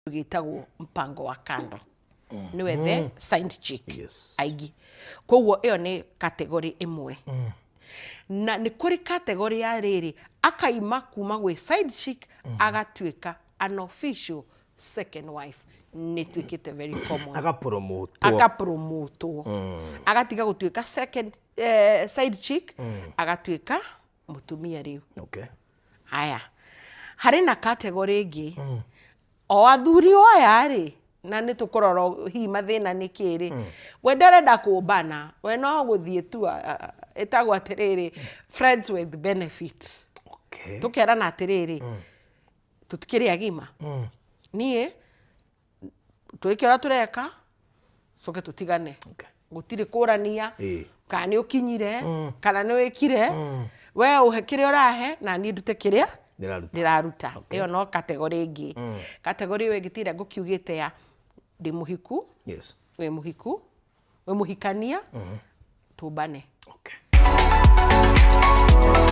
Gĩtagwo mpango wa kando, nĩwe the side chick. Aingĩ koguo ĩyo nĩ category ĩmwe, na nĩ kũrĩ category ya rĩrĩ, akaima kuma gwĩ side chick agatuĩka an official second wife. Nĩ tuĩkĩte very common. Agapromotwo. Akapromotwo, agatiga gũtuĩka second side chick, agatuĩka mũtumia rĩu. Haya, harĩ na category ĩngĩ o athuri o aya rĩ, na nĩ tũkũrora hihi mathĩna nĩ kĩrĩ. We ndarenda kũmbana, we no gũthiĩ tu ĩtagwo atĩrĩrĩ, friends with benefit. Tũkerana atĩrĩrĩ, tũtikĩrĩ agima, niĩ twĩke ũrĩa tũreka, coke tũtigane. Gũtirĩ kũrania kana nĩ ũkinyire kana nĩ wĩkire. We ũhe kĩrĩa ũrahe na niĩ ndute kĩrĩa ndĩraruta. Ndĩraruta. Ĩyo no category ĩngĩ. Category ĩyo ĩngĩ tira ngũkiugĩte ya ndĩ mũhiku, wĩ mũhiku, wĩ mũhikania, tũmbane.